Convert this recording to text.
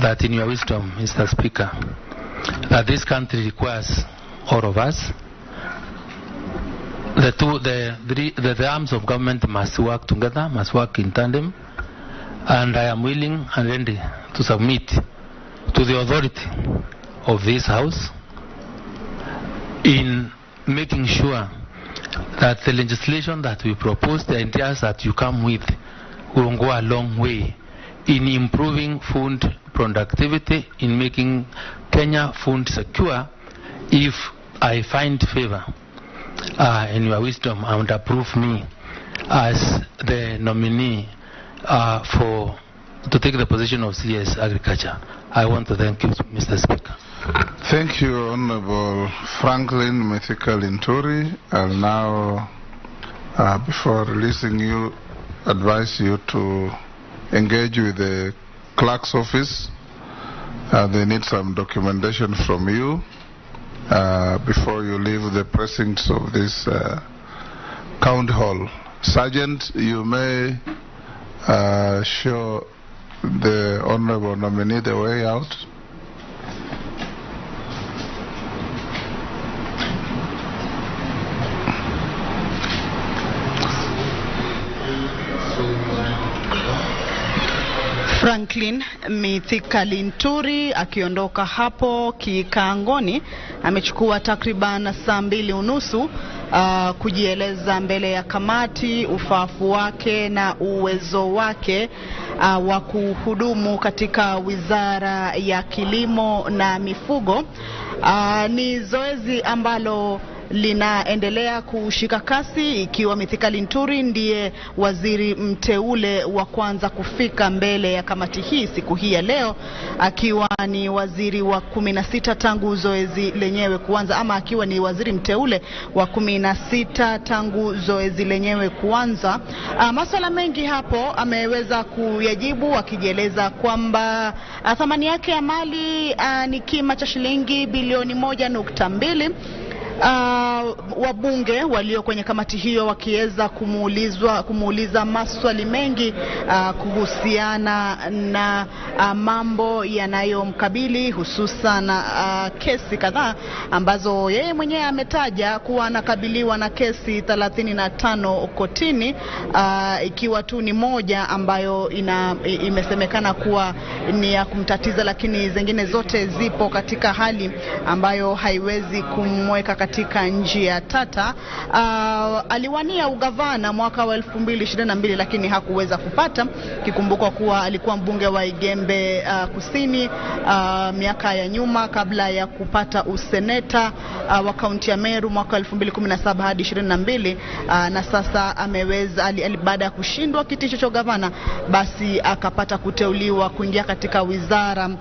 that in your wisdom, Mr. Speaker, that this country requires all of us. The two, the three, the arms of government must work together, must work in tandem, and I am willing and ready to submit to the authority of this House in making sure that the legislation that we propose, the ideas that you come with, will go a long way in improving food productivity, in making Kenya food secure, if I find favor in your wisdom and approve me as the nominee for to take the position of CS Agriculture. I want to thank you, Mr. Speaker. Thank you, Honorable Franklin Mithika Linturi. I'll now, before releasing you, advise you to engage with the clerk's office. They need some documentation from you before you leave the precincts of this county hall. Sergeant, you may show the honorable nominee the way out. Franklin Mithika Linturi akiondoka hapo Kikangoni amechukua takriban saa 2:30 kujieleza mbele ya kamati ufaafu wake na uwezo wake wa kuhudumu katika Wizara ya Kilimo na Mifugo. Ni zoezi ambalo linaendelea kushika kasi, ikiwa Mithika Linturi ndiye waziri mteule wa kwanza kufika mbele ya kamati hii siku hii ya leo, akiwa ni waziri wa 16 tangu zoezi lenyewe kuanza, ama akiwa ni waziri mteule wa 16 tangu zoezi lenyewe kuanza. Masuala mengi hapo ameweza kuyajibu, akijieleza kwamba thamani yake ya mali ni kima cha shilingi bilioni 1.2. Wabunge walio kwenye kamati hiyo wakiweza kumuuliza maswali mengi kuhusiana na mambo yanayomkabili, hususan kesi kadhaa ambazo yeye mwenyewe ametaja kuwa anakabiliwa na kesi 35 kotini, ikiwa tu ni moja ambayo imesemekana kuwa ni ya kumtatiza, lakini zingine zote zipo katika hali ambayo haiwezi kumweka katika njia tata. Aliwania ugavana mwaka wa 2022 lakini hakuweza kupata, kikumbukwa kuwa alikuwa mbunge wa Igembe Kusini miaka ya nyuma kabla ya kupata useneta wa kaunti ya Meru mwaka 2017 hadi 22, na sasa ameweza baada ya kushindwa kiti cha gavana, basi akapata kuteuliwa kuingia katika wizara